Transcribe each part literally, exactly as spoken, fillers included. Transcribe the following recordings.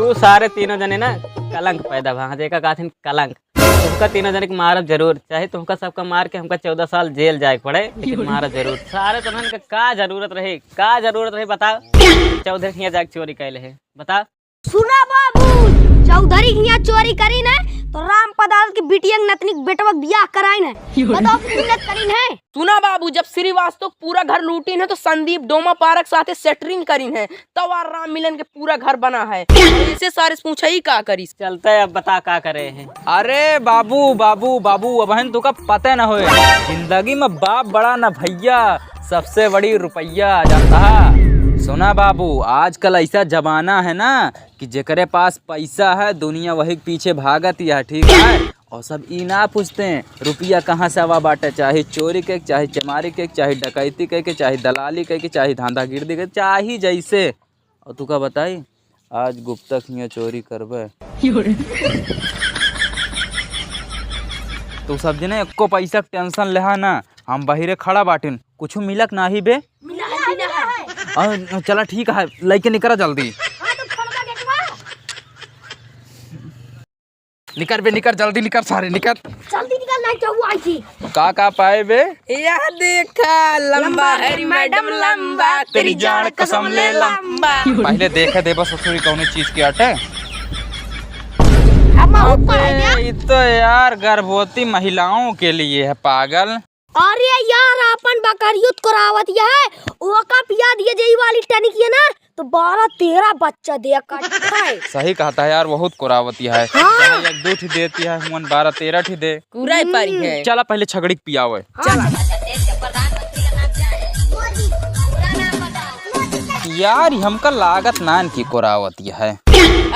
तू सारे तीनों जने ना कलंक पैदा भा, हाँ, जेका कहथिन कलंक। तुमका तीनों जने के मारब जरूर, चाहे तुमका सबका मार के हमका चौदह साल जेल जाए के पड़े, लेकिन मारब जरूर। सारे तुमन का का जरूरत रही, का जरूरत रही बताओ? चौधरी हियाँ जाके चोरी कैले है, बताओ। सुना बाबू, चौधरी हियाँ चोरी करी न तो राम पदाल के बिटिया के नतनी के बेटवा के बियाह कराई न। बताओ, मिन्नत करी न। सुना बाबू, जब श्रीवास्तव पूरा घर लूटिन है तो संदीप डोमा पारक साथे सेटरिंग करिन है, तब आर राम मिलन के पूरा घर बना है। ऐसे सारे से पूछा ही का करी। चलते अब बता का करे हैं। अरे बाबू, बाबू, बाबू, अबहिन तुका पते न होए, जिंदगी में बाप बड़ा न भैया, सबसे बड़ी रुपया, जानता है? सुना बाबू, आजकल ऐसा जमाना है ना कि जेकरे पास पैसा है, दुनिया वही के पीछे भागत है, ठीक है? और सब ई ना पूछते हैं, रुपया कहाँ से आवा बाटे, चाहे चोरी के, चाहे चमारी के, चाहे डकैती के, चाहे दलाली के, चाहे धांधागिर्दी के, चाहे जैसे। और तुका बताई, आज गुप्ता के हियाँ चोरी करबे। तू सब जने एको पैसा के टेंशन लेहा ना, हम बहिरे खड़ा बाटिन, कुछ मिलक नाही बे। मिला है, मिला है। आ, चला ठीक है, लइके निकरा जल्दी। हाँ, तो खोलबा गेटवा। निकर बे, निकर, जल्दी निकर सारे, निकर। जल्दी निकर, नहीं तो वो आई थी। का का पाए बे? यह देखा, लंबा लंबा है रे मैडम, लंबा, तेरी जान कसम ले लंबा। पहले देखे दे बस ससुरी कौनो चीज के आटे। हम बहुत पढ़ाई अबे, दिया। ये तो यार गर्भवती महिलाओं के लिए है पागल। अरे यार, आपन बकरियो त कोरावत है, ओका पिया दिए जे ई वाली टनिक ये ना, तो बारह तेरह बच्चा दे इकट्ठा है। सही कहता है यार, बहुत कोरावत है। हाँ। चाहे एक दो ठी देती है, हुन बारह तेरह ठी दे। पूरा ही पारी है। चला पहले छगड़ी के पियावे। हाँ। चला। यार, ई हमका लागत नान की कोरावत है।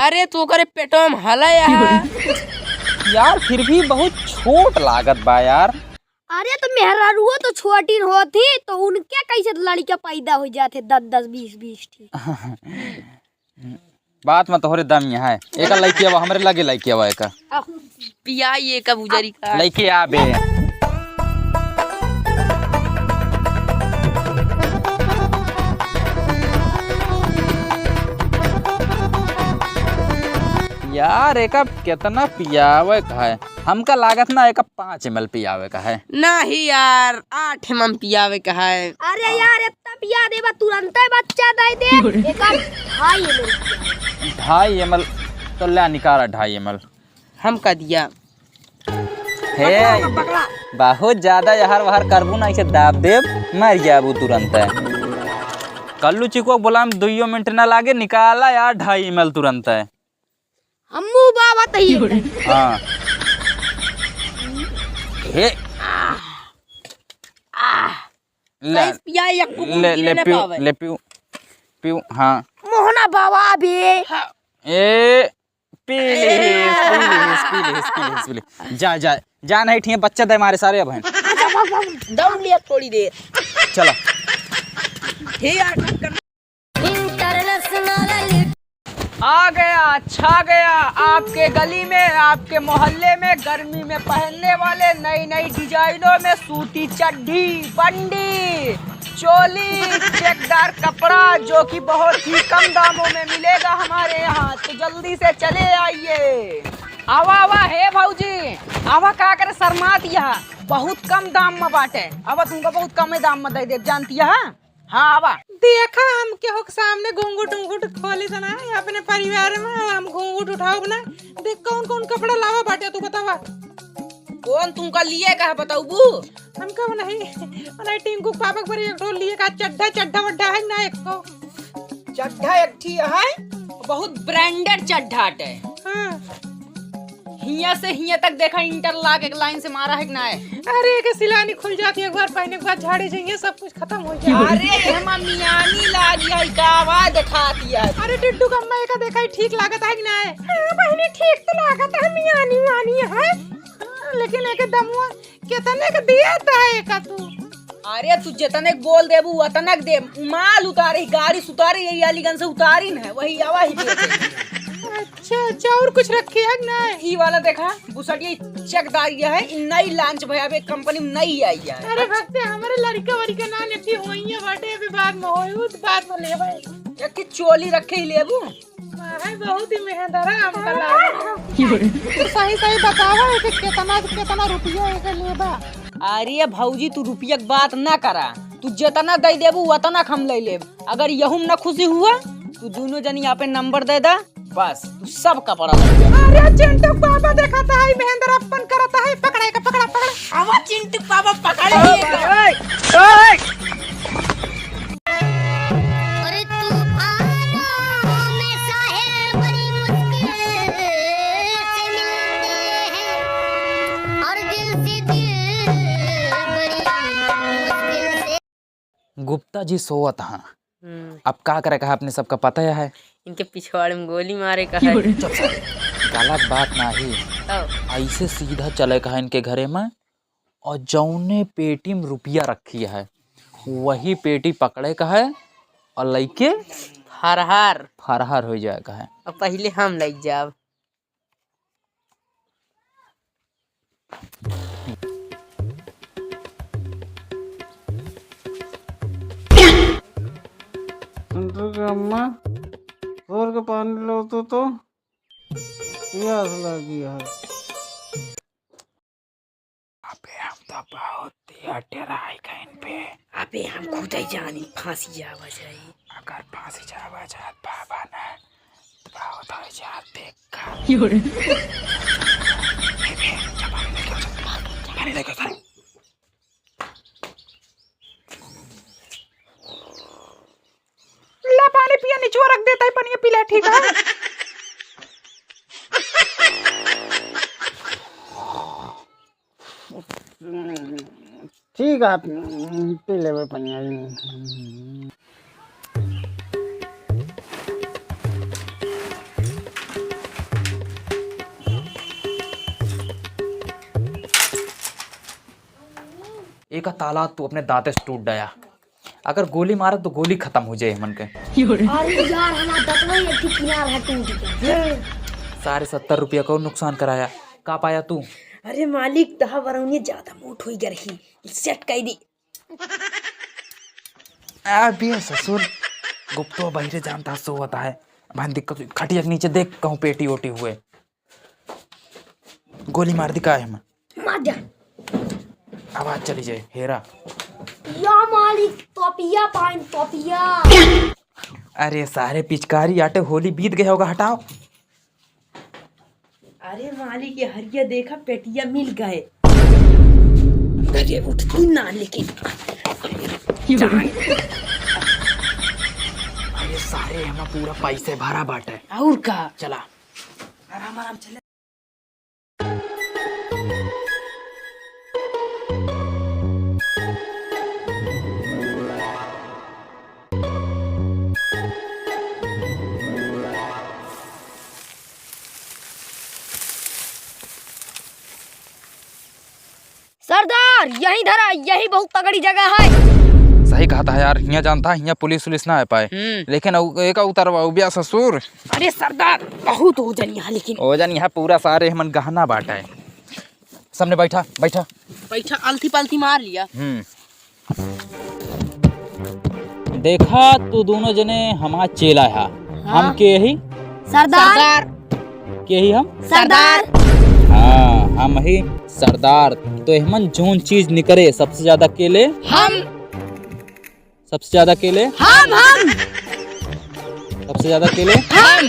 अरे, तू ओकरे पेटवा में हला है। यार, फिर भी बहुत छोट लागत बा यार। अरे, तो मेहरारुओ तो छोटी होती, तो उनके कैसे लड़के पैदा हो जाते दस दस, बीस बीस ठी? बात में तोहरे दम यहाँ है। एका लइके आवा, हमरे लगे लइके आवा एका। पियाई एका बुजरी का। लइके आ बे। यार, एका कितना पियावे का है? हमका लागत ना, एका पाँच एम एल पियावे का है। नहीं यार, आठ एम एम पियावे का है। अरे यार, इतना पिया देबा, तुरंते बच्चा दे दे। एका ढाई एम एल। ढाई एम एल? तो ले निकाला ढाई एम एल। हमका दिया। हे, पकड़ा, पकड़ा। बहुत ज्यादा यहर वहर करबू ना, इसे दाब देब, मर जाबू तुरंत। कल्लू चिको बोला हम दुइयो मिनट ना लागे, निकाला यार ढाई एम एल तुरंत। हमू बाबा तही। हाँ। हे। ले। बस पिया, एक कुकुर ले, जीने ले, ना पीऊ, पावे। ले, पीऊ, पीऊ, हाँ। मोहना बाबा बे। हाँ। ए, पी ले, पी ले, पी ले, पी ले, पी ले। जा, जा, जा, नहीं ठीक है, बच्चा दे मारे सारे अब हैं। अच्छा, भाग, भाग। दौड़ लिया थोड़ी देर। चला। हे यार, आ गया, छा गया आपके गली में, आपके मोहल्ले में गर्मी में पहनने वाले नई नई डिजाइनों में सूती चड्ढी, बंडी, चोली, चेकदार कपड़ा, जो कि बहुत ही कम दामों में मिलेगा हमारे यहाँ। तो जल्दी से चले आइए। आवा, आवा, हे भौजी, आवा, का करे शर्मात यहाँ? बहुत कम दाम में बाटे। अब तुमको बहुत कम दाम में दे देब, जानती है? हाँ, आवा। देखा, हम केहू के सामने घूंघट उंघट खोली त ना, अपने परिवार में हम घूंघट उठाउब ना। देख, कौन कौन कपड़ा लावा बाटे, तू बतावा। कौन तुमका लिए का है, बताउबू? हमका वो नहीं, वो नहीं, टिंकू के पापा के पर एक ठो लिए का चड्ढा, चड्ढा वड्ढा है ना एक ठो? चड्ढा एक ठी है, बहुत branded चड्ढा अटे। हाँ। हियाँ से हियाँ तक देखा, interlock एक line से मारा है कि ना है? अरे, एके सिलानी खुल जाती है, एक बार पहने के बाद झाड़े जाइए, सब कुछ खत्म हो जाए। अरे, एमा मियानी लागी है, का आवाज देखाती है? अरे, टिड्डू का अम्मा, एका देखा, ठीक लागत है कि ना है? हाँ, बहिनी, ठीक तो लागत है, मियानी, मियानी है। हाँ, लेकिन एके दमुआ केतने के दिया था एका तू? अरे, तू जेतने के बोल देबू, ओतने के देब। माल उतारे, गाड़ी से उतारे, यही अलीगंज से उतारी न है, वही आवा ही दे दे। अच्छा, अच्छा, और कुछ रखी है कि ना? ई वाला देखा, बुसटिया चकदार ये है, ई नई launch भया, अबे company में नई आई है। अरे भक्ते, हमारे लड़का वड़का ना लेती होई है बाटे, अभी बाद में होई, उ तो बाद में लेबै। एक ठे चोली रखे ही लेबू। अरे बहुत ही मेहंदरा हमका लागल। तू सही सही बतावा है कि केतना, केतना रुपया एके लेबा? अरे भौजी, तू रुपया के बात ना करा, तू जेतना दे देबू ओतना हम ले लेब। अगर यहू में ना खुशी हुआ, तू दोनों जनी यहाँ पे नंबर दे दा, बस तू सब कपड़ा ले ले। अरे चिंटू बाबा, देखा था, ई महेंद्र अपन करता है, पकड़े का, पकड़ा, पकड़ा। आवा चिंटू बाबा, पकड़े। ओए, ओए। अरे तूफानों में साहिल बड़ी मुश्किल से मिलते हैं और दिल से दिल बड़ी मुश्किल से। गुप्ता जी सोवत हाँ। हम्म। अब का करे कहा, अपने सबका पता है। इनके पिछवाड़े में गोली मारे का है। चुप सारे। गलत बात नाही। तब? ऐसे सीधा चले का है इनके घरे में और जौने पेटी में रुपया रखी है, वही पेटी पकड़े का है और लइके फरहार। फरहार हो जाए का है। अब पहिले हम लइ जाब। अंदर के अम्मा, तोड़ के पानी लो तो, तो प्यास लगी है। अबे हम तो बहुत ही डेराई गइन बे। अबे हम खुद ही जानी फांसी जावा जाई। अगर फांसी जावा जात बाबा ना, तो बहुत हो जात देखा। यो रे। ए बे, जा पानी लेके आ, जा। पानी लेके आ, जा। ला पानी पिया, निचुआ रख देता है, पानी पी ले, ठीक है? ठीक है, पी लेबे पनिया। एका ताला तू अपने दांते से टूट डाया। अगर गोली मारत तो गोली खतम हो जाए हमन के। अरे यार, हमार दतवा ही एक ठे किनार है, टूट गया। सारे सत्तर रुपया को नुकसान कराया, का पाया तू? अरे मालिक, दहा बरौनी ज्यादा मोट होई गरही, सेट कर दी। अबे ससुर, गुप्तो बहिरे जानता सोवत है। भाई दिक्कत, खटिया के नीचे देख, कहूँ पेटी ओटी हुए। गोली मार दी का है हम? मार जा। आवाज चली जाए, हेरा। या मालिक, तोपिया पाइन, तोपिया। अरे सारे पिचकारी आटे, होली बीत गया होगा, हटाओ। अरे मालिक, ये हरिया देखा, पेटिया मिल गए। अरे उठती ना, लेकिन जान। अरे सारे, हम पूरा पैसे भरा बाटे। और का? चला। आराम, आराम चले। सरदार, यहीं धरा, यही बहुत तगड़ी जगह है। सही कहता है यार, हियाँ जानता है, हियाँ पुलिस उलिस ना आ पाए। हम्म। लेकिन उ-, एक उतरवा उबिया ससुर। अरे सरदार, बहुत वजन यहाँ, लेकिन वजन यहाँ पूरा सारे हमन गहना बाटा है। सामने बैठा, बैठा। बैठा, अलथी पलथी मार लिया। हम्म। देखा, तू दोनों जने हमार चेला है। हाँ। हम के ही? सरदार। सरदार। के ही हम? सरदार। हाँ, हम ही सरदार। तो एहमन जौन चीज निकरे, सबसे ज्यादा के ले? हम। सबसे ज्यादा के ले? हम, हम। सबसे ज्यादा के ले? हम।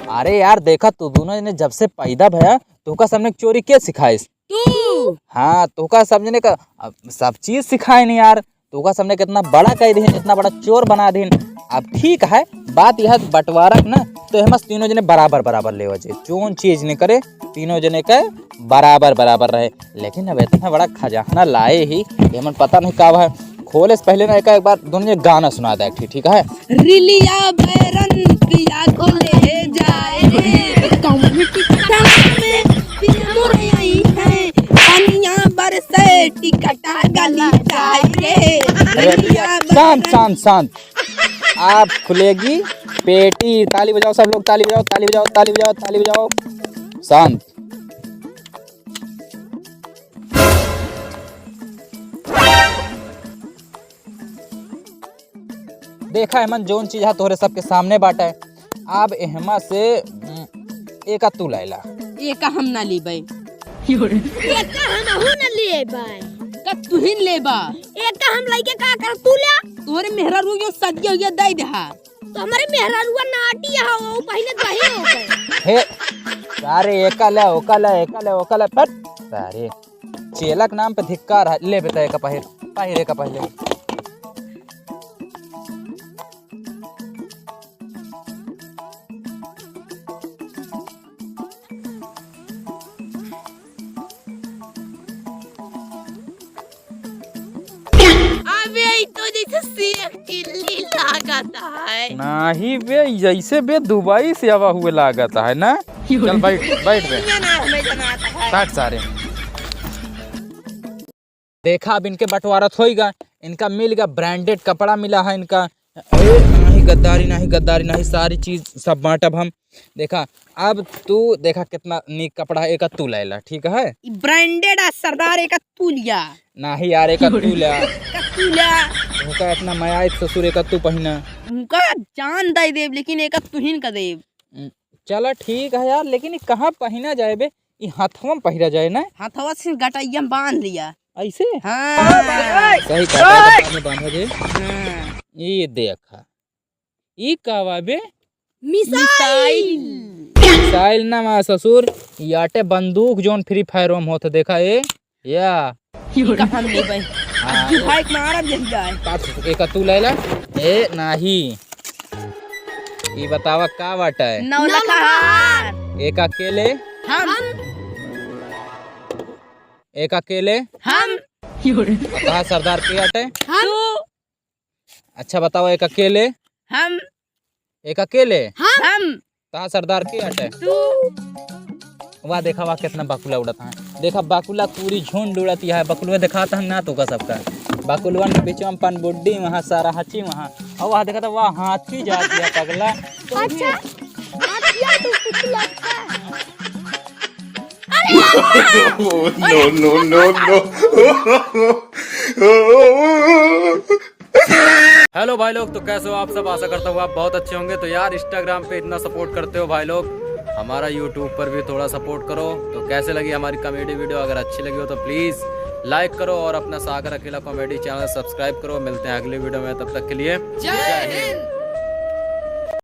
अरे यार, देखा, तू दोनों जने जब से पैदा भया, तोका सबने चोरी के सिखाइस? तू। हाँ, तोका सब जने का, अब सब चीज सिखाए नहीं यार। तोका सबने कितना बड़ा कह दिहिन, इतना बड़ा चोर बना दिहिन। अब ठीक है, बात यह बंटवारा के ना, तो हम तीनों जने बराबर बराबर लेवा जे। जौन चीज निकरे, तीनों जने के बराबर बराबर रहे। लेकिन अब इतना बड़ा खजाना लाए ही, ये मन पता नहीं का है। खोले से पहले ना एक, एक बार दोनों जने गाना सुना दे, ठीक, ठीक है? रिलिया बैरन पिया को ले जाए रे, कौन की कदम में पिया मोरे आई है, पनिया बरसे टिकटा गली जाए रे। अरे, रिलिया शांत, बैरन शांत, शांत। आप खुलेगी पेटी। ताली बजाओ सब लोग, ताली बजाओ, ताली बजाओ, ताली बजाओ, ताली बजाओ। शांत। देखा एमन जौन चीज है तोहरे सबके सामने बाटे। अब एहमा से, उम, एका तू लैला। एका हम ना लेबै। एका हमहू ना लेबै। का तुहिन लेबा? एका हम लइके का कर तू ले? तोहरे मेहरारू यो सदिया ये दे देहा। तो हमरे मेहरारुआ नाटी है, वो पहले दही हो गए। हे, सारे एका ले, ओका ले, एका ले, ओका ले, फट, सारे। चेला के नाम पे धिक्कार है। ले बेटा, एका पहिर, पहिर एका पहले। अबे, ई तो जैसे सेक चिल्ली लागत है। नाही बे, जैसे बे दुबई से आवा हुए लागत है ना। चल बैठ, बैठ बे। ये ना हमें जनाता है। बैठ सारे। देखा, अब इनके बंटवारत होइगा, इनका मिल गया, branded कपड़ा मिला है इनका। ए, नाही गद्दारी, नाही गद्दारी, नाही, सारी चीज सब बांटब हम। देखा, अब तू देखा कितना नीक कपड़ा है, एका तू लैला, ठीक है? ई branded आ सरदार, एका तू लिया। नाही यार, एका तू ल्या। एका तू ल्या। उनका इतना मया आइत ससुर, एका तू पहिना। उनका जान दे देब, लेकिन एका तुहिन का देब। हम्म, चला ठीक है यार, लेकिन ई कहाँ पहिना जाए बे? ई हथवा में पहिरा जाए ना? हथवा से गटैया में बांध लिया। ऐसे? हाँ। सही कहा, गटैया में बांधा जाए। हाँ। ये देखा, ई का बा बे? मिसाइल। मिसाइल ना मा ससुर, ई आटे बंदूक जौन Free Fire में होत, देखा ए, या। ई का हम लेबै। हाँ। अब जुहाई के मारब यही जाए। काट, एका तू लैला। ए, नाही। ई बतावा का बाटा है? नौलखा हार। एका के ले? हम। एका के ले? हम। कहा सरदार के आटे? हम। तू। अच्छा बतावा, एका के ले? हम। एका के ले? हम। हम। कहा सरदार के आटे? तू। वाह, देखा, वाह, कितना बकुला उड़त है। देखा, बकुला पूरी झुंड उड़त है। बकुलवा देखात है ना तोका सबका। बकुलवन के बीच में पनबुड्डी वहाँ, सारा हाथी वहाँ। और वहाँ देखा था, वहाँ हाथी जात है पगला। अच्छा, हाथिया तू कुछ लगता है। अरे अम्मा! Oh, no, no, no, no। Hello भाई लोग, तो कैसे हो आप सब? आशा करता हूँ आप बहुत अच्छे होंगे। तो यार, Instagram पे इतना support करते हो भाई लोग, हमारा YouTube पर भी थोड़ा support करो। तो कैसे लगी हमारी comedy video? अगर अच्छी लगी हो तो please like करो और अपना सागर अकेला comedy channel subscribe करो। मिलते हैं अगली video में, तब तक के लिए जय हिंद।